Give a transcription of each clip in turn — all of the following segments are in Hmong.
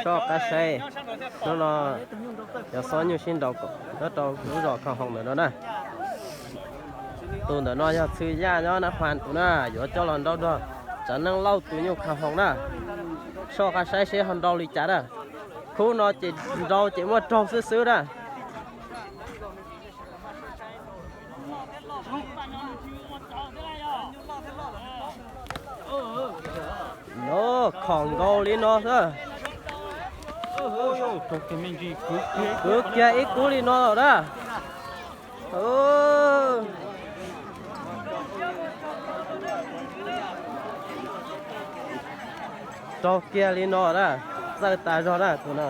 Soj qab saib, hnub no cov xob nyuj sib nraus nyob rau lub zos Kham Hoom ntawm no na. Tus ntawm no yog Txhw Yaj nyob Nab Phas tus na, yuav coj los nrau nrog Tsav Neej Lauj tus nyuj Kham Hoom na. Soj qab saib seb ho nrau li cas na. Khub no ces nrau ces muaj raug xwb xwb na. No, khom nkaus li no xwb. Kwv kiag ib kub li no lawm na. Raug kiag li no na, txawj tas zog na tus no.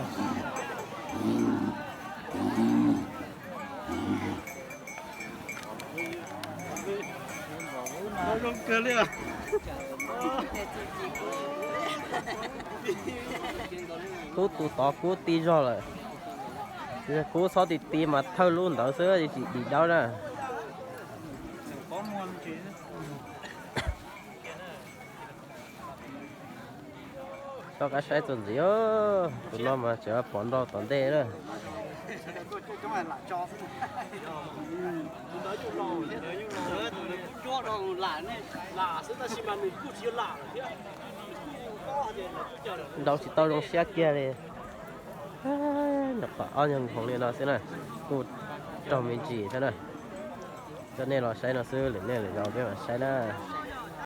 Kub tus tod kub ti zog lawm. Kub txhob ti ti mas thawj lub ntawd xwb tsis dim dawb na. Soj qab saib txuas ntxiv, tus no mas tseem pom nrau tom ntej na. Nrau tsis tau zoo siab kiag li. Nyuam qhuav ob nyuag nkoos li no xwb na, kuj raug me ntsis thiab na. Coj nej los saib no xwb, lwm niaj lwm zaus peb mam saib na.